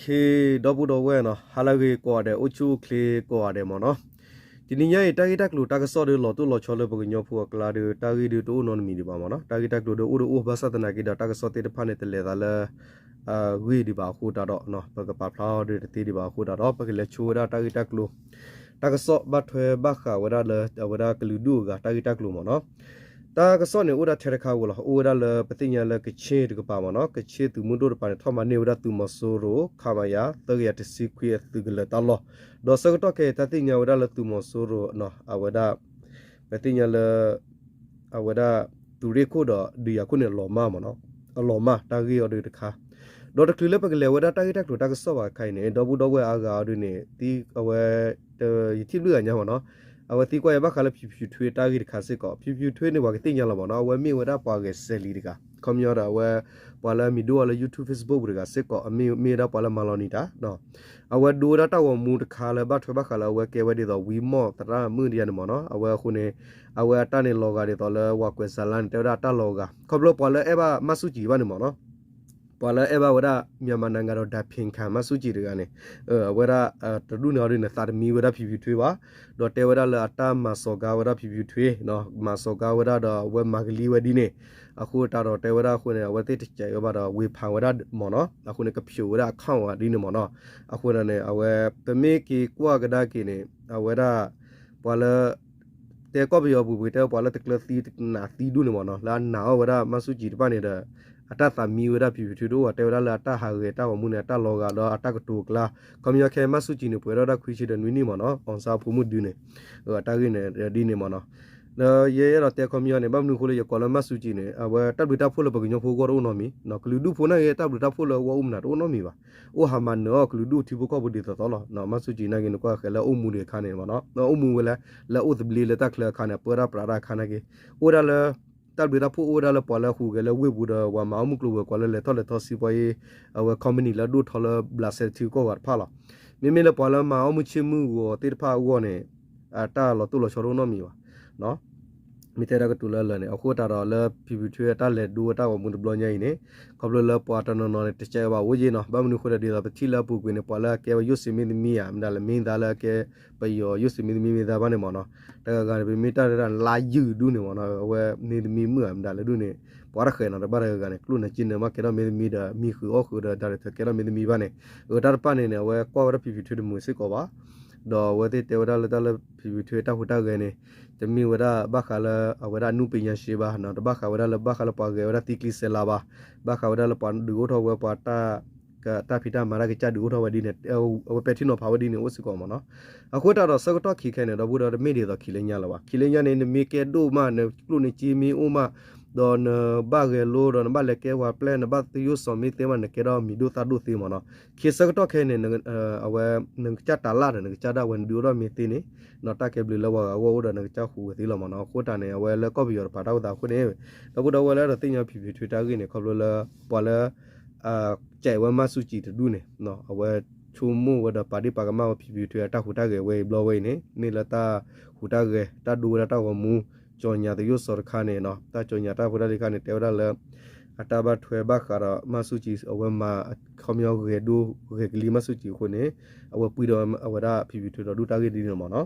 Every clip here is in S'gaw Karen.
ဒီပုၢ်ဒီဝဲၢ်နီၤ ဟါလၢအဂ့ၤကိးဂၤဒဲး အိၣ်ဆူၣ်အိၣ်ချ့ကိးဂၤဒဲးမ့ၢ်နီၤ. တနံၤညါအံၤ တၢ်ဂ့ၢ်တၢ်ကျိၤတၢ်ကစီၣ်ဒီး လီၤတိၢ်လီၤဆီလၢပကညီဖိအကျါဒီး တၢ်ဂ့ၢ်ဒီးတအိၣ်နီတမံၤဒံးဘၣ်မ့ၢ်နီၤ. တၢ်ဂ့ၢ်တၢ်ကျိၤဒီးအိၣ်ဒီးအိၣ် ဘၣ်ဆၣ်သနာ်က့ဒီး တၢ်ကစီၣ်သ့ၣ်တဖၣ်န့ၣ် တလဲၤသးလၢ အဂ့ၢ်ဒံးဘၣ်အဃိတးဒီး ပကပာ်ဖျါအီၤဒီးတသ့ဒံးဘၣ်အဃိတးဒီး ပကလဲၤဆိဝဲဒၣ်တၢ်ဂ့ၢ်တၢ်ကျိၤ တၢ်ကစီၣ်ဘၣ်ထွဲဘၣ်ဃးဝဲဒၣ်လၢ အဝဲဒၣ်ကလုာ်ဒူၣ်အဂၤတၢ်ဂ့ၢ်တၢ်ကျိၤမ့ၢ်နီၤ. တၢ်ကစီၣ်န့ၣ် အိၣ်ဒၣ်ထဲတခါဧိၤလီၤ. အိၣ်ဝဲဒၣ်လၢပသ့ၣ်ညါလၢကခ့ၣ်တကပၤမ့ၢ်နီၤ. ကခ့ၣ်သုးမုၢ်ဒိၣ်တကပၤန့ၣ် ထီၣ်မၤန့ၢ်ဝဲဒၣ်သုးမီၤစိရိၤ ခမရ သၢကယၤတဆံခွံအသုးကလၢၤတၢ်လီၢ်, ဒီးဆၢကတီၢ်ခဲအံၤ တၢ်သ့ၣ်ညါဝဲဒၣ်လၢသုးမီၤစိရိၤ အဝဲဒၣ် ပသ့ၣ်ညါလၢ အဝဲဒၣ် သုးရ့ၣ်ခိၣ်ဒီးဒုးယၤခိၣ်န့ၣ် အလီၤမၢ်မ့ၢ်နီၤ, အလီၤမၢ်တၢ်ဂ့ၢ်အီၤဒုးတခါ, ဒီးတချုးလၢပကလဲၤဝဲဒၣ်တၢ်ဂ့ၢ်တၢ်ကျိၤတၢ်ကစီၣ်ဘၣ်အခါအံၤန့ၣ် ဒီပုၢ်ဒီဝဲၢ်အါဂၤအီၤဒုးန့ၣ် သံအဝဲ ယထံၣ်ဘျုးဂၤညါမ့ၢ်နီၤ, အဝဲသံကွၢ်ယၤဘၣ်ဃးလၢဖံဖုထွေတၢ်ဂ့ၢ်တခါစ့ၢ်ကီး, ဖံဖုထွေန့ၣ် ပှၤကသ့ၣ်ညါလီၤမ့ၢ်နီၤ, အဝဲမ့ၢ်ဝဲဒၣ်ပှၤဂဲၤစဲးလံတဂၤ, ခီပညီဒီးအဝဲ ပှၤလၢအမံၤဒိၣ်အီၤလၢ YouTube Facebook ပူၤတဂၤစ့ၢ်ကီး, အမ့ၢ်မ့ၢ်ဝဲဒၣ်ပှၤလၢမၤလီၤနံၤတၢ် အဝဲဒိဝဲဒၣ်တၢ်ဂီၤမူတခါလၢဘၣ်ထွဲဘၣ်ဃးလၢအဝဲကဲဝဲဒ်သိးဝံမီၣ်သရၣ်မုၣ်ဒ်ယၤန့ၣ်မ့ၢ်နီၤ, အဝဲအဃိန့ၣ် အဝဲအတၢ်န့ၣ်လီၤဂာ်ဒ်သိးလၢဝၤကွဲးစၢလါန့ၣ် တဲဝဲဒၣ်တၢ်လီၤဂာ်, ခီဖျိပှၤလၢအဲၣ်ဘၣ်မၣ်ဆူၣ်ကံၤဘၣ်န့ၣ်မ့ၢ်နီၤ, ပှၤလၢအဲၣ်ဘၣ်ဝဲဒၣ် မြန်မာနိုင်ငံတော် အတိုင်ပင်ခံ မၣ်ဆူၣ်ကံၤတဂၤန့ၣ် အဝဲဒၣ် တဒူၣ်န့ၣ်အီၤဒုးန့ၣ် သးတမံဝဲဒၣ်ဖံဖုထွေဘၣ်, ဒီးတဲဝဲဒၣ်လၢအတၢ်မၤစီၤကါဝဲဒၣ်ဖံဖုထွေ, မၤစီၤကါဝဲဒၣ်ဒီးအဝဲမၤကလံဝဲဒ်န့ၣ်, အဃိတးဒီးတဲဝဲဒၣ်အဃိန့ၣ် အဝဲသ့ၣ်တစဲးဝဲဘၣ်ဒီးဝ့ၤဖးဝဲဒၣ်မ့ၢ်နီၤ, အဃိန့ၣ် ကဖျိးဝဲဒၣ် account ဝဲဒ်န့ၣ်မ့ၢ်နီၤ, အဃိန့ၣ် အဝဲ ပမ့ၢ်က့ၤကွၢ်ကဒါက့ၤန့ၣ် အဝဲဒၣ် ပှၤလၢ တဲကီၢ်ပယီၤပူၤပူၤ တဲပှၤလၢတကျၢၤသံတနးသံဒူၣ်န့ၣ်မ့ၢ်နီၤ, လၢအနာ်အီၤဝဲဒၣ်မၣ်ဆူၣ်ကံၤတဖၣ်န့ၣ်ဒီး အတၢ်သးမံဝဲဒၣ်ဖံဖုထွေတအိၣ်ဘၣ်, တဲဝဲဒၣ်လၢအတၢ်ဟးဂဲၤတၢ်ဂီၤမူန့ၣ် အတၢ်လီၤဂာ်ဒီးအတၢ်ကတိၤအကျါ, ခီပညီခဲမၣ်ဆူၣ်ကံၤန့ၣ် ပှဲၤထီၣ်ဝဲဒၣ်ခွံဆံဒီးနွံနံၣ်မ့ၢ်နီၤ, အောင်ဆန်းအဖိမုၣ်ဒုန့ၣ် တၢ်ဂ့ၢ်န့ၣ်ဒ်န့ၣ်မ့ၢ်နီၤ, ဒီးယအဲၣ်ဒိးတဲခီပညီန့ၣ် ဘၣ်မနုၤအဃိလၢယကိးလၢမၣ်ဆူၣ်ကံၤန့ၣ် အဝဲတၢ်ဘျုးတၢ်ဖှိၣ်လၢပကညီဖိအဂီၢ်တအိၣ်နီတမံၤ, ကလုာ်ဒူၣ်ဖိနာ်က့ တၢ်ဘျုးတၢ်ဖှိၣ်လၢအဂီၢ်အိၣ်မနုၤတအိၣ်နီတမံၤဘၣ်, အိၣ်ဟးမၤနၢၤအီၣ်ကလုာ်ဒူၣ်ထံဖိကီၢ်ဖိဒ်သိးသိးလီၤ, မၣ်ဆူၣ်ကံၤနာ်က့ နကွၢ်ဃဲၤလၢအိၣ်မူဒံးအခါန့ၣ်မ့ၢ်နီၤ, အိၣ်မူဝဲလၢ လၢအိၣ်သဘျ့လၢတၢ်ချၢအခါန့ၣ် အပၢတၢ်ပြးတၢ်အခါနာ်က့ အိၣ်ဒၣ်လၢ တၢ်ဘျုးတၢ်ဖှိၣ်အိၣ်ဝဲဒၣ်လၢပှၤလၢအဟူးဂဲၤလၢဝ့ၢ်ပူၤဒီး ပှၤမၤအီၣ်မုၢ်ကျိၤဝဲၤကွာ်လၢလဲၤထီၣ်လဲၤထီၣ်စံးပှၤအံၤ အဝဲ company လၢအဒိၣ်ထီၣ်လၢဘျးစဲးတထံကီၢ်ဂၤတဖၣ်လီၤ. မ့မ့ၢ်လၢပှၤလၢမၤအီၣ်မုၢ်ဆ့ၣ်မုၢ်ဂီၤသ့ၣ်တဖၣ်အဂီၢ်န့ၣ် အတၢ်လီၤတိၢ်လီၤဆီတအိၣ်နီတမံၤဘၣ်. မ့ၢ်တဲဒၣ်ကတိၤလၢလၢာ်န့ၣ် အဃိသတးဒီးလၢဖံဖုထွေအတၢ်လဲၤဒိအတၢ်ဂီၤမူတဘျီညါအံၤန့ၣ် ခီဖျိလၢပှၤတနီၤနီၤန့ၣ် တစဲးဘၣ်အိၣ်ယ့ၢ်နီၤ, ဘၣ်မနုၤအဃိလဲၣ် ဒ်သိးပထံၣ်လၢအပူၤကွံာ်န့ၣ် ပှၤလၢအကဲဝဲယိၣ်စံးမ့ၢ်သမံဧါ မတၤလဲၣ် မ့ၢ်သးလၢအကဲပယီၤယိၣ်စံးမ့ၢ်သမံမ့ၢ်သးဘၣ်န့ၣ်မ့ၢ်နီၤ, တဂၤဂၤန့ၣ် ပမ့ၢ်တၢ်ရဲၣ်တၢ်လါယုၢ်ဒူၣ်န့ၣ်မ့ၢ်နီၤ, အဝဲမ့ၢ်သမံမုၣ်ဧါမတၤလဲၣ်ဒူၣ်န့ၣ် ပှၤတဃဲးနီၤတဘၣ်တဂၤဂၤန့ၣ် ကျိၣ်နၤက့နၤမ့ၢ်ကဲထီၣ်မ့ၢ်သမံဒီး မံဃုာ်အီၣ်ဃုာ်ဒီး တၢ်ရဲၣ်တၢ်ကျဲၤကဲထီၣ်မ့ၢ်သမံဘၣ်န့ၣ်, အတၢ်တဖၣ်န့ၣ်န့ၣ် အဝဲကွၢ်ဝဲဒၣ်ဖံဖုထွေတမုာ်စ့ၢ်ကီးဘၣ် ဒီးအဝဲသ့ၣ်တဲဝဲဒၣ်လၢတၢ်လၢဖံဖုထွေတၢ်ဟူးတၢ်ဂဲၤန့ၣ် တမ့ၢ်ဝဲဒၣ်ဘၣ်ဃးလၢအဝဲဒၣ် အနုပညာရှင် ဘၣ်, တဘၣ်ဃးဝဲဒၣ်လၢဘၣ်ဃးလၢပှၤဂဲၤဝဲဒၣ်သံကျံစဲးလါဘၣ်, ဘၣ်ဃးဝဲဒၣ်လၢပှၤဒုးအိၣ်ထီၣ်ဝဲပှၤတၢ် တၢ်ဖံးတၢ်မၤတၢ်ကစၢ်ဒုးအိၣ်ထီၣ်ဝဲဒ်န့ၣ် အဝဲပဲာ်ထံနီၤဖးဝဲဒ်န့ၣ်အိၣ်စ့ၢ်ကီးမ့ၢ်နီၤ, အဃိသတးဒီးဆၢကတီၢ်ခံခဲန့ၣ် ဒီပုၢ်ဒီဝဲၢ်တမ့ၢ်ဒ်သိးခံလၢညါလၢၤဘၣ်, ခံလၢညါန့ၣ် နမ့ၢ်ကဲဒိၣ်မး နကျိၣ်နက့မ့ၢ်အိၣ်မး ဒီးနဘၣ်ဂဲၤလိဒီးနဘၣ်လဲၤကဲပှၤပျဲၢ် နဘၣ်သယိၣ်စီၤမ့ၢ်သ့မး နကဲထီၣ်မံၤဒိၣ်သၣ်ဒိၣ်သ့မ့ၢ်နီၤ, ခံဆၢကတီၢ်ခဲန့ၣ် အဝဲ နကစၢ်တၤလၣ်ဒီး နကစၢ်ဒၣ်ဝဲ နဒုးအိၣ်ထီၣ်မ့ၢ်သ့န့ၣ် တၢ်ကဲဘျုးလၢပှၤဂၤအဂီၢ်အိၣ်ဒီး နကစၢ်ဟူးဝဲသ့လီၤမ့ၢ်နီၤ, အဃိသတးန့ၣ် အဝဲလၢကီၢ်ပယီၤတပၤတၢ်အိၣ်သးအဃိန့ၣ် ဒီပုၢ်ဒီဝဲၢ်လၢအဲၣ်ဒိးသ့ၣ်ညါဖံဖံထွေတၢ်ဂ့ၢ်န့ၣ် ခီဖျိလၢ ပှၤလၢ ကဲဝဲမၤဆူၣ်ကံၤတဒူၣ်န့ၣ် အဝဲဆိကမိၣ်ဝဲဒီးပာ်ဒ့ၣ်ပာ်ကမၣ်ဝဲဖံဖံထွေအတၢ်ဟူးတၢ်ဂဲၤဝဲအံၤဘျီဝဲအံၤန့ၣ် မ့ၢ်လၢတၢ်ဟူးတၢ်ဂဲၤ တၢ်ဒိဝဲဒၣ်တၢ်ဂီၤမူ ကၠီၣ်ညါသယိၣ်စီၤတခါန့ၣ် တၢ်ကၠီၣ်ညါတၢ်ဖိတၢ်လံၤခါန့ၣ် တဲဝဲဒၣ်လၢ အတၢ်ဘၣ်ထွဲဘၣ်ဃးဒီးမၤဆူၣ်ကံၤ အဝဲမၤ ခီပညီဂဲၤဒိ ဂဲၤကလံၤမၤဆူၣ်ကံၤအဃိန့ၣ် အဝဲပှံၢ်ဒီးအဝဲဒၣ်ဖံဖံထွေဒီးဒူၣ်တၢ်ဂ့ၢ်ဒ်န့ၣ်မ့ၢ်နီၤ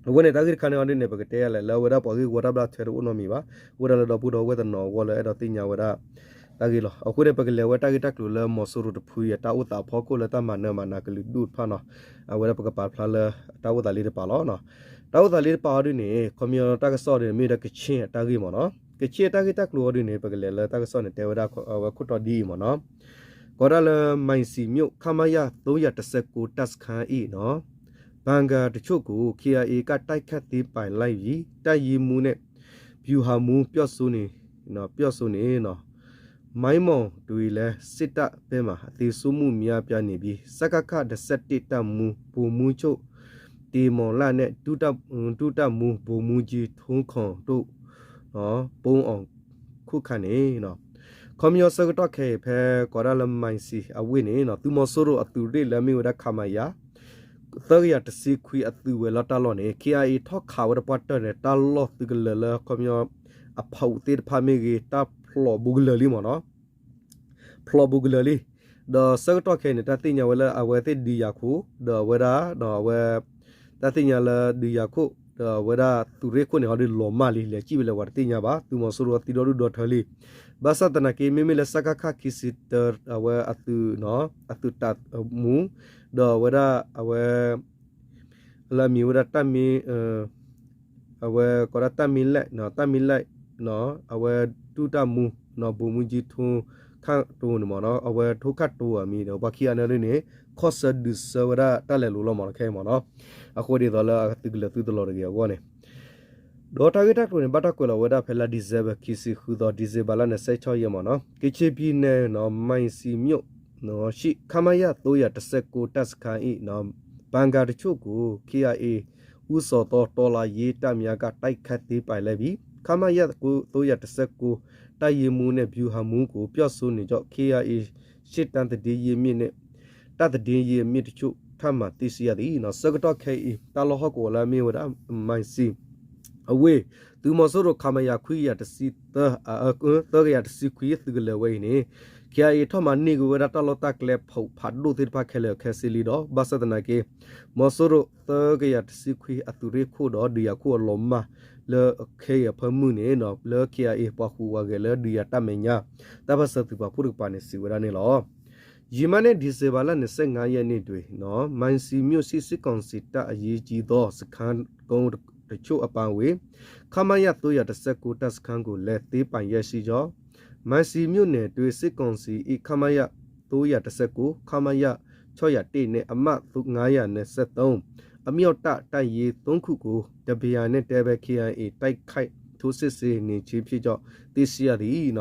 အဝဲန့ၣ် တၢ်ဂ့ၢ်တခါန့ၣ်အီၤဒ်န့ၣ် ပကတဲယၤလဲၣ် လၢအဝဲဒၣ်ပှၤဂ့ၢ်ဝီတၢ်ဘျၣ်ထွဲတအိၣ်နီတမံၤဘၣ်, အိၣ်ဒၣ်လၢဒီပုၢ်ဒီဝဲၢ်တနီၤအဂီၢ်လၢအဲၣ်ဒိးသ့ၣ်ညါဝဲဒၣ် တၢ်ဂ့ၢ်လီၤ. အဃိန့ၣ် ပကလဲၤဝဲတၢ်ဂ့ၢ်တၢ်ကျိၤလၢမီၤစိရိၤတဖုအံၤ တၢ်အိၣ်သးအဖီခိၣ်လၢတၢ်မၤနၢၤမၤနၤကလုာ်ဒူၣ်တဖၣ်နီၤ, အဝဲဒၣ်ပကပာ်ဖျါလၢတၢ်အိၣ်သးလံတပၤလီၤ. တၢ်အိၣ်သးလံတပၤအီၤဒ်န့ၣ် ခီပညီတၢ်ကစီၣ်ဒ်န့ၣ် မ့ၢ်ဝဲဒၣ်ကခ့ၣ်အတၢ်ဂ့ၢ်မ့ၢ်နီၤ, ကခ့ၣ်အတၢ်ဂ့ၢ်တၢ်ကျိၤအီၤဒ်န့ၣ် ပကလဲၤလၢတၢ်ကစီၣ်န့ၣ် တဲဝဲဒၣ်အဝဲခိၣ်တီဒ်အံၤမ့ၢ်နီၤ ကိးဒၣ်လၢ မၢၢ်စံၤမျိး ခမရ သုံးရာတစ်ဆယ့်ကိုး တပ်စခန်း အံၤနီၤ ဘန်ကာတချို့ကို KIA ကတိုက်ခိုက်သိမ်းပိုက်လိုက်ပြီ, တပ်ရင်းမှူးနဲ့ ဗျူဟာမှူး ပျောက်ဆုံးနေ, ပျောက်ဆုံးနေ, မိုင်းမုံတွင်လည်း စစ်တပ်ဘက်မှာ သေဆုံးမှု များပြားနေပြီး စကခ တစ်ဆယ့်တစ် တပ်မှူး ဗိုလ်မှူးချုပ် တင်မောင်လတ်နဲ့ ဒုတပ်မှူး ဗိုလ်မှူးကြီး ထွန်းခွန်တို့ ပုန်းအောင် ခုခံနေ, ခီပညီဆၢကတီၢ်ခဲအံၤ ဖဲကိးဒၣ်လၢ မၢၢ်စံၤ အဝ့ၢ်န့ၣ် သုးမီၤစိရိၤအသုးရ့ၣ်လၢအမ့ၢ်ဝဲဒၣ် ခမရ သၢကယၤတဆံခွံ အသုးဝဲၤလီၢ်တၢ်လီၢ်န့ၣ် KIA ထီၣ်ခးဝဲဒၣ်ပှၢ်တၢၢ်န့ၣ် တၢ်လီၢ်သုးကလၢၤလၢ ခီပညီ အဖီအိၣ်သ့ၣ်တဖၣ်မ့ၢ်ဂ့ၤ တၢ်ဖျိးဘူးကလၢၤလံမ့ၢ်နီၤ ဖျိးဘူးကလၢၤလံ. ဒီးဆၢကတီၢ်ခဲအံၤန့ၣ် တၢ်သ့ၣ်ညါဝဲလၢအဝဲသ့ၣ်ဒုးယၤခိၣ် ဒီးအဝဲဒၣ် အဝဲ တၢ်သ့ၣ်ညါလၢဒုးယၤခိၣ် ဒီးအဝဲဒၣ်သုးရ့ၣ်ခိၣ်န့ၣ် ဟီဒုးလီၤမၢ်လံ လဲၤစံၣ်ဝဲလဲၤဝဲတသ့ၣ်ညါဘၣ် သုးမီၤစိရိၤသံဒီဒူၣ်ဒီထၢလံ. ဘၣ်ဆၣ်သနာ်က့ မ့မ့ၢ်လၢ စကခ ခံဆံတၢ အဝဲအသုး အသုးတၢ်မူ ဒီးအဝဲဒၣ်အဝဲ လၢအမံၤဝဲဒၣ်တၢ်မံ အဝဲကိးဒၣ်တၢ်မံလဲၣ် တၢ်မံလဲၣ် အဝဲဒူၣ်တၢ်မူ ဗိုလ်မှူးကြီး ထိခန့်တိၤန့ၣ်မ့ၢ်နီၤ အဝဲထိခန့်တိၤအမံၤဒီး ပှၤခံဂၤန့ၣ်ဒ်န့ၣ် ခီၣ်ဆၢဒုးဆၢဝဲဒၣ်တၢ်လဲၤလိၤလီၤမ့ၢ်နီၤ ခဲအံၤမ့ၢ်နီၤ အဃိဒ်သိးလၢအသုးကလၢၤသုတလီၤတဂ့ၤအဂီၢ်န့ၣ် ဒီးတၢ်ဂ့ၢ်တၢ်ကျိၤန့ၣ် ဘၣ်တၢ်ကွဲးလီၤဝဲဒၣ်ဖဲလါ December ခံဆံဃုသီ December လါန့ၣ် ဆဲးဆီယဲၢ်မ့ၢ်နီၤ ကချင်ပြည်နယ် မံစီမြို့ ရှိ ခမရ သုံးရာတစ်ဆယ့်ကိုး တပ်စခန်း ၏ ဘန်ကာတချို့ကို KIA ဦးဆောင်သော တော်လှန်ရေးတပ်များက တိုက်ခိုက်သိမ်းပိုက်လိုက်ပြီ။ ခမရ သုံးရာတစ်ဆယ့်ကိုး တပ်ရင်းမှူးနဲ့ ဗျူဟာမှူးကို ပျောက်ဆုံးနေကြောင်း KIA ရှေ့တန်းသတင်းရင်းမြစ်နဲ့ တပ်သတင်းရင်းမြစ်တချို့ ထပ်မံသိရှိရသည် ဆၢကတီၢ်ခဲအံၤ တၢ်လီၢ်ဟီၣ်ကဝီၤလၢအမ့ၢ်ဝဲဒၣ် မံစီ အဝ့ၢ် သုးမီၤစိရိၤ ခမရ ခွံကယၤတဆံသၢ သၢကယၤတဆံခွံ သုးကလၢၤဝဲအံၤန့ၣ် KIA ထီၣ်မၤန့ၢ်က့ၤဝဲဒၣ်တၢ်လီၢ်တၢ်ကျဲ ဖးဒိၣ်သ့ၣ်တဖၣ်ခဲလၢာ်ခဲဆ့လံဒီး ဘၣ်ဆၣ်သနာ်က့ မီၤစိရိၤ သၢကယၤတဆံခွံ အသုးရ့ၣ်ခိၣ်ဒီး ဒုးယၤခိၣ်အလီၤမၢ်လၢခဲအံၤအဖၢမုၢ်န့ၣ် လၢ KIA ပှၤဃုာ်ဝဲဂဲၤလၢဒုးယၤတၢ်မဲာ်ညါ တၢ်ပၢၢ်ဆၢသုးပာ်ဖှိၣ်တကပၤန့ၣ် စံးဝဲဒၣ်န့ၣ်လီၤ. ယမ့ၢ်န့ၣ် December လါန့ၣ် ဆယ့်ငါးရက်နေ့တွင် မံစီမြို့ရှိ စစ်ကောင်စီတပ် အရေးကြီးသော စခန်းကုန်းတချို့အပါအဝင် ခမရ သုံးရာတစ်ဆယ့်ကိုး တပ်စခန်းကိုလည်း သိမ်းပိုက်ရရှိကြောင်း မံစီမြို့နယ်တွင် စစ်ကောင်စီ၏ ခမရ သုံးရာတစ်ဆယ့်ကိုး၊ ခမရ ခြောက်ရာတစ်နှင့် အမှတ် ငါးရာနှစ်ဆယ့်သုံး အမြောက်တပ် တပ်ရင်းသုံးခုကို တပြိုင်နက်တည်းပဲ KIA တိုက်ခိုက်ထိုးစစ်ဆင်နေခြင်းဖြစ်ကြောင်း သိရှိရသည်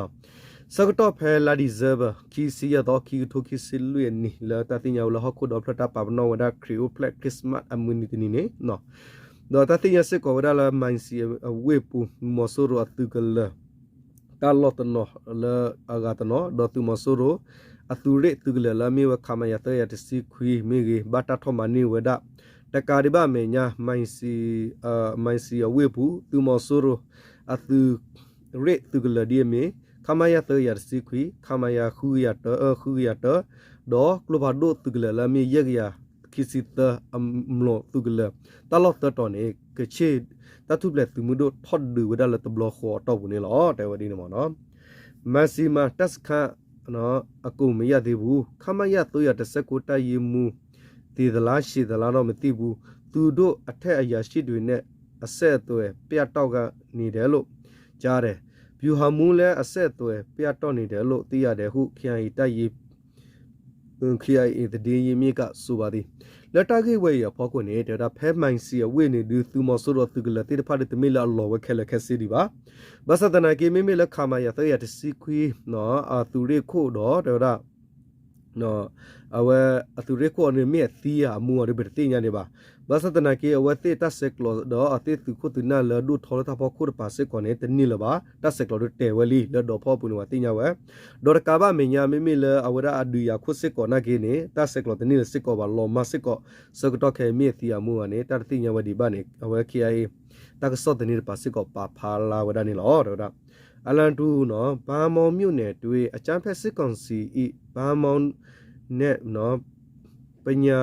ဆၢကတီၢ်ဖဲလါ December ခံဆံယဲၢ်သီ ခံကထိခံဆံလွံၢ်အနံၤ လၢတၢ်သ့ၣ်ညါဝဲလၢဟီၣ်ခိၣ်ဒီဖျၢၣ်တၢ်ပာ်ပနီၣ်ဝဲဒၣ် ခရံာ်အိၣ်ဖျဲၣ် Christmas အမုၢ်နံၤတနံၤန့ၣ် ဒီးတၢ်သ့ၣ်ညါစ့ၢ်ကီးဝဲဒၣ်လၢ မံစီအဝ့ၢ်ပူၤ သုးမီၤစိရိၤအသုးကလၢၤ တၢ်လီၢ်တနီၤလၢအဂၤတနီၤ ဒီးသုးမီၤစိရိၤ အသုးရ့ၣ်သုးကလၢၤလၢအမ့ၢ်ဝဲ ခမရ သၢရာတစ်ဆယ့်ခွံ မ့ၢ်ဂ့ၤ ဘၣ်တၢ်ထီၣ်မၤန့ၢ်ဝဲဒၣ် တကးဒံးဘၣ်အမဲာ်ညါ မံစီအဝ့ၢ်ပူၤ သုးမီၤစိရိၤ အသုးရ့ၣ်သုးကလၢၤဒ်အမ့ၢ် ခမရ သၢရာတစ်ဆယ့်ခွံ ခမရ ဃုကယၤတၢ ဃုကယၤတၢ ဒီးကျိဖးဒိၣ်သုးကလၢၤလၢအမ့ၢ် ယဲၢ်ကယၤခံဆံသၢ အမျိာ်သုးကလၢၤ တၢ်လီၢ်သၢတီၤန့ၣ် ကချ့ၣ်တၢ်ထူၣ်ဖျဲးသုးမုၢ်ဒိၣ်ထီၣ်ဒုးဝဲဒၣ်လၢတဘျီဃီအတီၢ်ပူၤန့ၣ်လီၤ. တဲဝဲဒ်န့ၣ်မ့ၢ်နီၤ မံစီမၤ တပ်စခန်း အကုန်းမရသေးဘူး ခမရ သုံးရာတစ်ဆယ့်ကိုး တပ်ရင်းမှူး သေသလား ရှင်သလားတော့ မသိဘူး သူတို့အထက်အရာရှိတွေနဲ့ အဆက်အသွယ်ပြတ်တောက်နေတယ်လို့ ကြားတယ် ဗျူဟာမှူးလည်း အဆက်အသွယ်ပြတ်တောက်နေတယ်လို့ သိရတယ်ဟု KIA တပ်ရင်း KIA သတင်းရင်းမြစ်က ဆိုပါသည် လၢတၢ်ဂ့ၢ်ဝဲအံၤအဖီခိၣ်န့ၣ် တဲဝဲဒၣ်ဖဲမံစီအဝ့ၢ်န့ၣ်ဒုး သုးမီၤစိရိၤအသုးကလၢၤသ့ၣ်တဖၣ်ဒုး တမ့ၢ်လၢအလီၤဝဲခဲလၢာ်ခဲဆ့ဒံးဘၣ်. ဘၣ်ဆၣ်သနာ်က့ မ့မ့ၢ်လၢ ခမရ သၢရာတစ်ဆယ့်ခွံ အသုးရ့ၣ်ခိၣ်ဒီး တဲဝဲဒၣ် အဝဲအသုးရ့ၣ်ခိၣ်အံၤန့ၣ် မ့ၢ်အသံဧါအမူဧါဒီး ပတသ့ၣ်ညါဒံးဘၣ်. ဘၣ်ဆၣ်သနာ်က့ အဝဲသ့ၣ်တၢ်ဆဲးကျိးဒီးအသ့ၣ်သုးခိၣ်သုးနၢ်လၢဒိၣ်ထီလၢတၢ်ဖီခိၣ်တပၤစ့ၢ်ကီးန့ၣ် တန့ၢ်လၢၤဘၣ်. တၢ်ဆဲးကျိးဒုးတဲာ်ဝဲလံ လၢဒိးဖီၣ်ပူၤန့ၣ် ပှၤသ့ၣ်ညါဝဲ ဒီးတကးဘၣ်အမဲာ်ညါ မ့မ့ၢ်လၢအဝဲဒၣ်အဒုးယၤခိၣ်စ့ၢ်ကီးနာ်က့န့ၣ် တၢ်ဆဲးကျိးတန့ၢ်လၢၤစ့ၢ်ကီးဘၣ် လီၤမၢ်စ့ၢ်ကီး ဆၢကတီၢ်ခဲအံၤမ့ၢ်အသံအမူဧါန့ၣ် တၢ်တသ့ၣ်ညါဝဲဒံးဘၣ်န့ၣ် အဝဲ KIA တၢ်ကစီၣ်သန့တပၤစ့ၢ်ကီးပာ်ဖျါလၢ်ဝဲဒၣ်န့ၣ်လီၤ. တဲဝဲဒၣ် အလံတူ ဗန်းမော်မြို့နယ်တွင် အကြမ်းဖက်စစ်ကောင်စီ၏ ဗန်းမော်နဲ့ ပည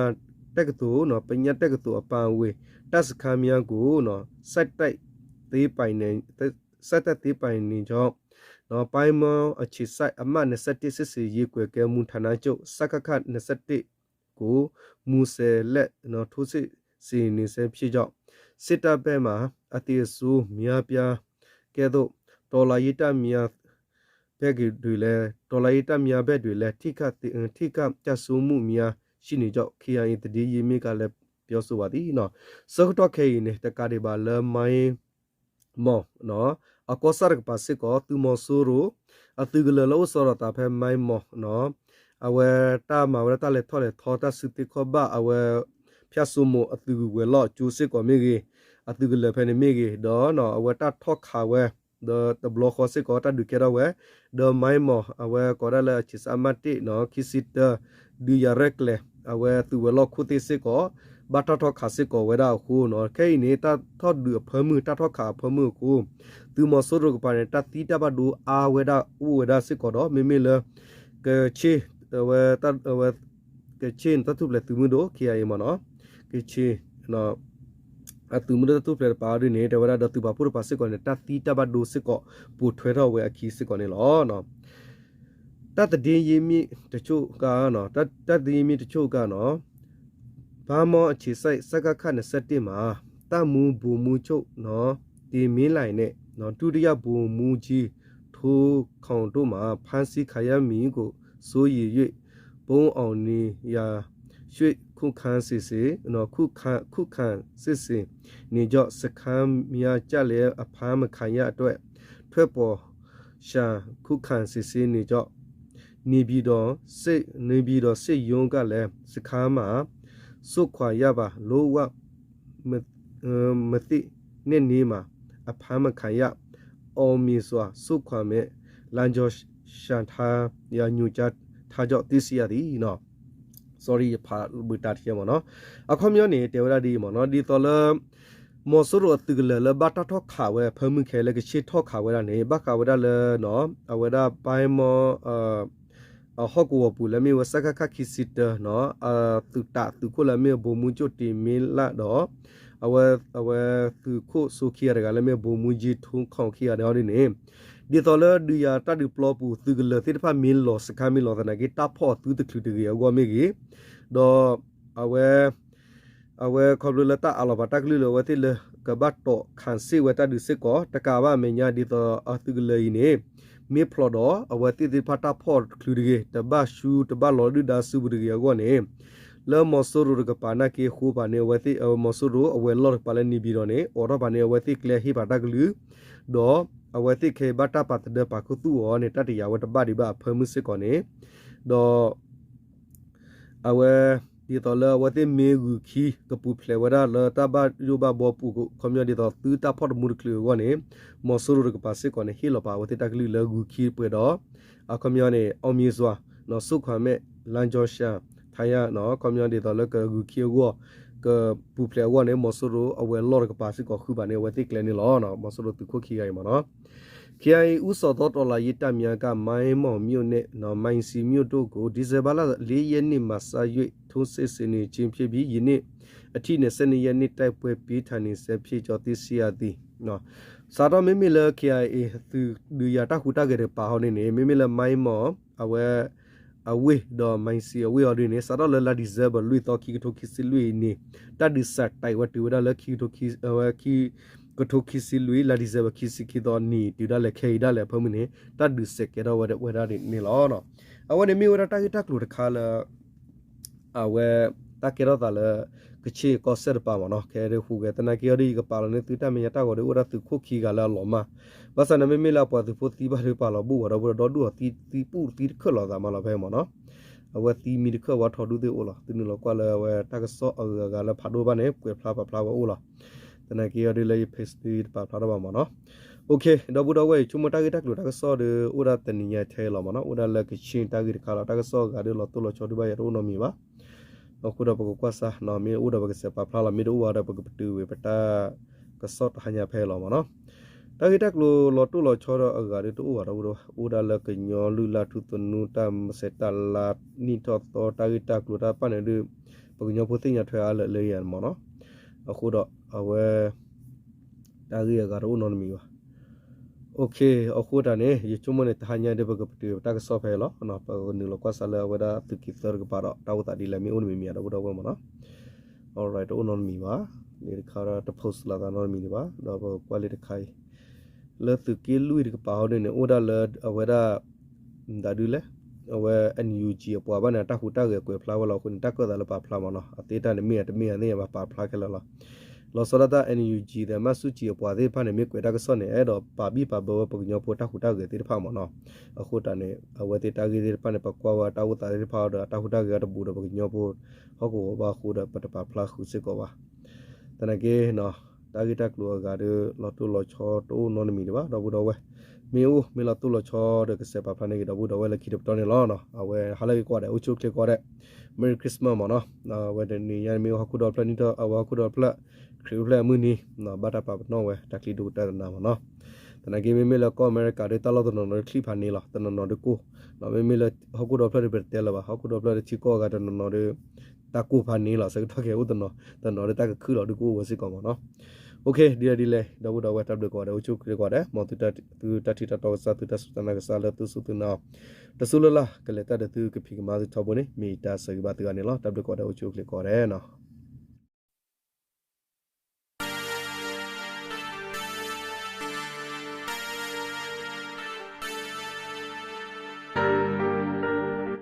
ာတက္ကသိုလ် ပညာတက္ကသိုလ် အပါအဝင် တပ်စခန်းများကို ဆက်တိုက်သိမ်းပိုက်နေ ဆက်တိုက်သိမ်းပိုက်နေကြောင်း ဗန်းမော်အခြေစိုက် အမှတ် နှစ်ဆယ့်တစ် စစ်ဆင်ရေးကွပ်ကဲမှုဌာနချုပ် စကခ နှစ်ဆယ့်တစ် ကို မူစဲလက် ထိုးစစ်ဆင်နေဆဲဖြစ်ကြောင်း စစ်တပ်ဘက်မှ အသေအဆုံးများပြားကဲ့သို့ တော်လှန်ရေးတပ်များဘက်တွင်လည်း တော်လှန်ရေးတပ်များဘက်တွင်လည်း ထိခိုက်သေ ထိခိုက်ကျဆုံးမှုများရှိနေကြောင်း KIA သတင်းရင်းမြစ်ကလည်း ပြောဆိုပါသည် ဆၢကတီၢ်ခဲအံၤန့ၣ် တကးဒံးဘၣ်လၢ မၢၢ်မီၢ် အကီၢ်ဆၣ်တကပၤစ့ၢ်ကီး သုးမီၤစိရိၤ အသုးကလၢၤလၢအိၣ်စီၤဒီးသးဖဲမၢၢ်မီၢ် အဝဲတၢ်မၤဝဲဒၣ်တၢ်လဲၤထီၣ်လဲၤထီ တၢ်စုသ့ခီၣ်ဘၣ် အဝဲ ဖၠၣ်စိမိၤအသုးဝဲၤလီၢ်ကၠိစ့ၢ်ကီးမ့ၢ်ဂ့ၤ အသုးကလၢၤဖဲန့ၣ်မ့ၢ်ဂ့ၤ ဒီးအဝဲတၢ်ထီၣ်ခးဝဲ ဒီးတဘျီဃီစ့ၢ်ကီး တၢ်ဒုးကဲထီၣ်ဝဲ ဒီးမၢၢ်မီၢ် အဝဲကိးဒၣ်လၢ အခြေစိုက် အမှတ် တစ် ခံဆံတၢ ဒုးယၤရဲၣ်ကျဲၤ အဝဲသုးဝဲၤလီၢ်ခိၣ်သ့ၣ်စ့ၢ်ကီး ဘၣ်တၢ်ထီၣ်ခးစ့ၢ်ကီးဝဲဒၣ်အဃိန့ၣ် ခဲအံၤန့ၣ် တၢ်ထီၣ်ဒုးအဖၢမုၢ် တၢ်ထီၣ်ခးအဖၢမုၢ်အဃိ သုးမီၤစိရိၤကပၤန့ၣ် တၢ်သံတၢ်ဘၣ်ဒိအါဝဲဒၣ်အိၣ်ဝဲဒၣ်စ့ၢ်ကီးဒီး မ့မ့ၢ်လၢ ကချ့ၣ် အဝဲ ကချ့ၣ်န့ၣ် တၢ်ထူၣ်ဖျဲးသုးမုၢ်ဒိၣ် ခ့ယၤအံၤမ့ၢ်နီၤ, ကချ့ၣ် အသုးမုၢ်ဒိၣ်တၢ်ထူၣ်ဖျဲးတပၤအီၤဒ်န့ၣ် တဲဝဲဒၣ်ဒီးသုးပာ်ဖှိၣ်တပၤစ့ၢ်ကီးန့ၣ် တၢ်သံတၢ်ဘၣ်ဒိစ့ၢ်ကီး ပိာ်ထွဲထီၣ်ဝဲအခံစ့ၢ်ကီးန့ၣ်လီၤ. တၢ်သဒ့ယမ့ၢ်တဆိၣ်ကါ, တၢ်သဒ့ယမ့ၢ်တဆိၣ်ကါနီၤ, ဘါမီအဆံးစဲး စကခ နှစ်ဆယ့်တစ်မှာ တပ်မှူးဗိုလ်မှူးချုပ်နော် တင်မင်းလှိုင်နဲ့နော် ဒုတိယဗိုလ်မှူးကြီး ထွန်းခင်တို့မှာ ဖမ်းဆီးခံရမည်ကို စိုးရိမ်၍ ပုန်းအောင်နေရာ ရွှေ့ခုခံစစ်ဆင်နော် ခုခံခုခံစစ်ဆင်နေကြောင်း စခန်းများကျလဲအဖမ်းမခံရအတွက် ထွက်ပေါ်ရှန်ခုခံစစ်ဆင်နေကြောင်း နေပြည်တော်စစ်နေပြည်တော်စစ်ရုံးကလည်း စခန်းမှာ စွန့်ခွာရပါ လုံးဝမ မသင့်တဲ့နေမှာ အဖမ်းမခံရ အောင်မြင်စွာစွန့်ခွာမယ် လမ်းကြောင်းရှင်းထားရညွှန်ကြားထားကြောင်းသိရှိရသည်နော် sorry ယဖးဘုတၢ်တခဲမ့ၢ်နီၤ အခီပညီန့ၣ် တဲဝဲဒၣ်ဒ်အံၤမ့ၢ်နီၤ ဒ်သိးလၢ မီၤစိရိၤအသုးကလၢၤလၢဘၣ်တၢ်ထီၣ်ခးဝဲ ဖၢမုၢ်ခဲလၢ ကဆ့ၣ်ထီၣ်ခးဝဲဒၣ်န့ၣ် ဘၣ်ဃးဝဲဒၣ်လၢ အဝဲဒၣ် ဘါမီ အဟီၣ်ကဝီၤပူၤလၢမ့ၢ်ဝဲ စကခ ခံဆံတၢ သုးတးသုးခိၣ်လၢမ့ၢ် ဗိုလ်မှူးချုပ် တင်မင်းလှိုင် ဒီး အဝဲ အဝဲသုးခိၣ်စိခံဂၤတဂၤလၢမ့ၢ် ဗိုလ်မှူးကြီး ထွန်းခင်ခံဂၤန့ၣ်အီၤဒ်န့ၣ် ဒ်သိးလၢဒုးယၤတၢ်ဒုးပျီပူၤ သုးကလၢၤသ့ၣ်တဖၣ်မ့ၢ်လီၤ စခန်းမ့ၢ်လီၤသနာ်က့ တၢ်ဖီၣ်အသုတချုးတဂ့ၤအဂီၢ်မ့ၢ်ဂ့ၤ ဒီး အဝဲ အဝဲခီဖျိလၢတၢ်အးလီၤပာ်တၢ်ကလုၢ်လၢအဝဲသ့ၣ်လၢ ကဘၣ်တီၣ်ခးစ့ၣ်ဝဲတၢ်ဒုးစ့ၢ်ကီး တကးဘၣ်အမဲာ်ညါဒ်သိးအသုးကလၢၤအံၤန့ၣ် မ့ၢ်ဖျိးဒီး အဝဲသ့ၣ်သ့ၣ်တဖၣ်တၢ်ဖီၣ်တချုးတဂ့ၤ တဘၣ်ဆူတဘၣ်လီၤဒုၣ်ဒါစုပူၤတဂ့ၤအဂီၢ်န့ၣ် လၢမီၤစိရိၤတကပၤနာ်က့အဃိပၤန့ၣ် အဝဲသ့ၣ် မီၤစိရိၤအဝဲၤလီၢ်တကပၤလၢ နေပြည်တော် န့ၣ် အိးထီၣ်ပၤန့ၣ် အဝဲသ့ၣ်ကျဲဟ့ၣ်ပာ်တၢ်ကလုၢ် ဒီးအဝဲသ့ၣ်ခဲအံၤဘၣ်တၢ်ပာ်သဒၢပာ်ခူသူၣ်အီၤန့ၣ် တၢ်တယာ်ဝဲတဘၣ်ဒံးဘၣ်အဖၢမုၢ်စ့ၢ်ကီးန့ၣ် ဒီး အဝဲ ဒ်သိးလၢအဝဲသ့ၣ်မ့ၢ်ဂုာ်ခံ ကပူၤဖျဲးဝဲဒၣ်လၢတၢ်ဘၣ်ယိၣ်ဘၣ်ဘှီပူၤ ခီပညီဒ်သိးသုတၢ်ဖီၣ်တမူတချုးအဂီၢ်န့ၣ် မီၤစိရိၤတကပၤစ့ၢ်ကီးန့ၣ် ဟ့ၣ်လီၤပာ်အဝဲသ့ၣ်တၢ်ကလုၢ်လၢဂုာ်ခံပှဲၤဒီး အခီပညီန့ၣ် အောင်မြင်စွာ နော် စွန့်ခွာမယ် လမ်းကြောင်းရှင်းထားရ နော် ခီပညီဒ်သိးလၢကဂုာ်ခံအဂီၢ် ကပူၤဖျဲးအဂီၢ်န့ၣ် မီၤစိရိၤအဝဲၤလီၢ်တကပၤစ့ၢ်ကီးဃုဘၣ်န့ၣ် အဝဲသ့ၣ်ကျဲန့ၣ်လီၤ. မီၤစိရိၤသုးခိၣ်ခံဂၤအံၤမ့ၢ်နီၤ ခ့ယၤအံၤ ဦးဆောင်သောတော်လှန်ရေးတပ်များက မိုင်းမောင်မြို့နယ် နော် မံစီမြို့တို့ကို ဒီဇင်ဘာလ လေးရက်နေ့မှစ၍ ထိုးစစ်ဆင်နေခြင်းဖြစ်ပြီး ယနေ့အထိနဲ့ ဆယ့်နှစ်ရက်နေ့ တိုက်ပွဲပြင်းထန်နေဆဲဖြစ်ကြောင်း သိရှိရသည် နော် စးထီၣ်မ့မ့ၢ်လၢ ခ့ယၤအ့ သုးဒုးယၤတၢ်ဟူးတၢ်ဂဲၤတကပၤဟီန့ၣ်န့ၣ် မ့မ့ၢ်လၢ မိုင်းမောင် အဝဲ အဝ့ၢ်ဒီး မံစီအဝ့ၢ်အီၤဒ်န့ၣ် စးထီၣ်လၢလါ December လွံၢ်သီ ခံကထိခံဆံလွံၢ်အံၤန့ၣ် တၢ်ဒုးစးတံးဝဲတုၤဝဲဒၣ်လၢ ခံကထိခံဆံလွံၢ် လါ December ခံဆံခံသီနံၤ တုၤဒၣ်လဲာ်ခဲအံၤဒၣ်လဲာ်အဖၢမုၢ်န့ၣ် တၢ်ဒုးစဲးကဲထီၣ်ဝဲဒၣ်န့ၣ်လီၤ. အဝဲန့ၣ်မ့ၢ်ဝဲဒၣ်တၢ်ဂ့ၢ်တၢ်ကျိၤတခါလၢ အဝဲ တၢ်ကဲထီၣ်သးလၢ ကချ့ၣ်ကီၢ်စဲၣ်တပၤမ့ၢ်နီၤ ခဲဒုးဟူးဂဲၤသနာ်က့အီၤဒ် ယကပာ်လီၤန့ၢ်သုတၢ်မဲာ်ညါတၢ်ဂီၤဒီး အိၣ်ဒၣ်သုးခိၣ်ခံဂၤလၢအလီၤမၢ် ဘၣ်ဆၣ်န့ၣ်မ့မ့ၢ်လၢအပှၤသုးဖိသံဘၣ်ဒုးပာ်လီၤဘူၣ်ဝဲဒီပုၢ်ဒီဝဲၢ်ဒီဒူၣ်အီၤသံပူၣ်သံတခၢၣ်လီၤသးမးလီၤဖဲမ့ၢ်နီၤ အဝဲသံမံတခၢၣ်ဝဲထီဒူၣ်သ့ၣ်အိၣ်လီၤ သုနုာ်လီၤကွၢ်လၢအဝဲတၢ်ကစီၣ်အဂုၤအဂၤလၢဖးဒိၣ်ဘၣ်န့ၣ် ကွဲးဖျါပာ်ဖျါဝဲအိၣ်လီၤ သနာ်က့အီၤဒ်လၢယ page သုတပာ်ဖျါထီၣ်ဘၣ်မ့ၢ်နီၤ ဒီပုၢ်ဒီဝဲၢ်အံၤ ဆိကမိၣ်တၢ်ဂ့ၢ်တၢ်ကျိၤတၢ်ကစီၣ်ဒီး အိၣ်ဒၣ်တနံၤညါထဲလီၤမ့ၢ်နီၤ အိၣ်ဒၣ်လၢကချ့ၣ်တၢ်ဂ့ၢ်တခါလီၤ တၢ်ကစီၣ်အဂၤဒီးလီၤတိၢ်လီၤဆီဒုးဘၣ်ယၤတအိၣ်နီတမံၤဘၣ် အဃိဒီးပကကွၢ်စၢ် မ့ၢ်အိၣ်ဒီးပကစဲးပာ်ဖျါလီၤ မ့ၢ်တအိၣ်ဘၣ်ဒီးပကပတုာ်ဝံၤပတၢ်ကစီၣ်တဟါညါဖဲလီၤမ့ၢ်နီၤ တၢ်ဂ့ၢ်တၢ်ကျိၤလီၤတိၢ်လီၤဆီဒီးအဂၤဒီးတအိၣ်ဘၣ်ဒီပုၢ်ဒီဝဲၢ် အိၣ်ဒၣ်လၢကညီလုၢ်လၢ်ထူသနူတၢ်မၤစၢၤတၢ်လၢနံၣ်ထီၣ်သီတၢ်ဂ့ၢ်တၢ်ကျိၤတၢ်ပာ်န့ၣ်ဒီး ပကညီဖိသ့ၣ်ညါထွဲအါလၢာ်လၢယၤမ့ၢ်နီၤ အဃိဒီးအဝဲ တၢ်ဂ့ၢ်အဂၤတအိၣ်နီတမံၤဘၣ် အဃိတၢ်န့ၣ် ယဆိကမိၣ်န့ၣ် တဟါညါဒီးပကပတုာ်တၢ်ကစီၣ်ဖဲလီၤ ပကနုာ်လီၤကွၢ်စၢ်လၢအဝဲဒၣ်သုးက့သၢတကပၤဒီး တၢ်အိၣ်သးဒ်လဲၣ်မ့ၢ်အိၣ်နီတမံၤမံၤဒီပုၢ်ဒီဝဲၢ်မ့ၢ်နီၤ alright တအိၣ်နီတမံၤဘၣ် လၢတခါဒီးတ post လီၤသးနီတမံၤဒံးဘၣ် ဒီးပကကွၢ်လၢတခါအံၤ လၢသုးက့လွံၢ်တကပၤဟီဒ်န့ၣ် အိၣ်ဒၣ်လၢအဝဲဒၣ် ဒၣ်ဒုလဲၣ် အဝဲ NUG အပှၤဘၣ်န့ၣ် တၢ်ဟူးတၢ်ဂဲၤကွဲးဖျါဝဲလီၤအဃိန့ၣ် တၢ်ကၢၣ်သးလၢပာ်ဖျါမ့ၢ်နီၤ အသ့တၢ်န့ၣ်မ့ၢ်အတမ့ၢ်အသ့ၣ်ညါဘၣ် ပာ်ဖျါခဲလၢာ်လီၤ လီၤဆီဒၣ်တၢ် NUG ဒီးမၤဆူၣ်ကၠံအပှၤသ့ၣ်တဖၣ်န့ၣ် မ့ၢ်ကွဲးတၢ်ကစီၣ်န့ၣ် အဲၣ်ဒိးပာ်ဘံၣ်ပာ်ဘၢဝဲပကညီဖိတၢ်ဟူးတၢ်ဂဲၤသ့ၣ်တဖၣ်မ့ၢ်နီၤ အဃိတၢ်န့ၣ် အဝဲသ့ၣ်တၢ်ဂ့ၢ်သ့ၣ်တဖၣ်န့ၣ် ပကွၢ်ဝဲတၢ်အိၣ်သးသ့ၣ်တဖၣ်ဒီး တၢ်ဟူးတၢ်ဂဲၤတဘူးဒီးပကညီဖိ ဟီၣ်ကဝီၤဘၣ်အဃိဒီး ပတပာ်ဖျါဃုာ်စ့ၢ်ကီးဘၣ် သနာ်က့ တၢ်ဂ့ၢ်တၢ်ကျိၤအဂၤဒီး လီၤတိၢ်လီၤဆီတအိၣ်နီတမံၤဒံးဘၣ် ဒီပုၢ်ဒီဝဲၢ် မ့ၢ်အိၣ်မ့ၢ်လီၤတိၢ်လီၤဆီဒီးကစဲးပာ်ဖျါန့ၢ်က့ၤဒီပုၢ်ဒီဝဲၢ်လၢခံတပတီၢ်န့ၣ်လီၤ အဝဲဟါလၢဂ့ၤကိးဂၤဒဲး အိၣ်ဆူၣ်အိၣ်ချ့ကိးဂၤဒဲး Merry Christmas မ့ၢ်နီၤ အဝဲတနံၤညါမ့ၢ်ဟီၣ်ခိၣ်ဒီဖျၢၣ်နံၣ်ထီၣ် အဝဲဟီၣ်ခိၣ်ဒီဖျၢၣ် ခရံာ်အိၣ်ဖျဲၣ်အမုၢ်နံၤ ဘၣ်တၢ်ပာ်ပနီၣ်ဝဲ တၢ်ချံဒိၣ်ကတၢၢ်တနၤမ့ၢ်နီၤ သနာ်က့မ့မ့ၢ်လၢကီၢ်အမဲရကၤဒီး တၢ်လီၢ်တနီၤနီၤဒီးချံၣ်ဖးန့ၢ်လီၤ, တနီၤနီၤဒီးကိၢ်, မ့မ့ၢ်လၢဟီၣ်ခိၣ်ဒီဖျၢၣ်ဒီးပတတဲလၢၤဘၣ်, ဟီၣ်ခိၣ်ဒီဖျၢၣ်ဒီးထံကီၢ်အဂၤတနီၤနီၤဒီး တၢ်ကိၢ်ဖးန့ၢ်လီၤ, ဆၢကတီၢ်ခဲအံၤအိၣ်တနီၤ, တနီၤဒီးတၢ်ကခုၣ်လီၤဒုးကအိၣ်ဝဲစ့ၢ်ကီးမ့ၢ်နီၤ. အိၣ်ခ့ ဒ်လဲၣ်ဒ်လဲၣ် ဒီပုၢ်ဒီဝဲၢ်တၢ်ဘျုးကိးဂၤဒဲး အိၣ်ဆူၣ်အိၣ်ချ့ကိးဂၤဒဲး, မ်သုတၢ်ထံၣ်တၢ်တီကစၢ် သုတၢ်စူၢ်တၢ်နာ်ကစၢ်လၢသုစူၢ်သုနာ်အီၤ, တစူၢ်လၢ်လၢ် ကလဲၤတၢ်ဒီးသုကဖံးကမၤသုထီဘိန့ၣ် မ့ၢ်ယတၢ်ဆၢဂ့ၤဘၣ်သုဂၤန့ၣ်လီၤ. တၢ်ဘျုးကိးဂၤဒဲး အိၣ်ဆူၣ်အိၣ်ချ့ကိးဂၤဒဲးနီၤ.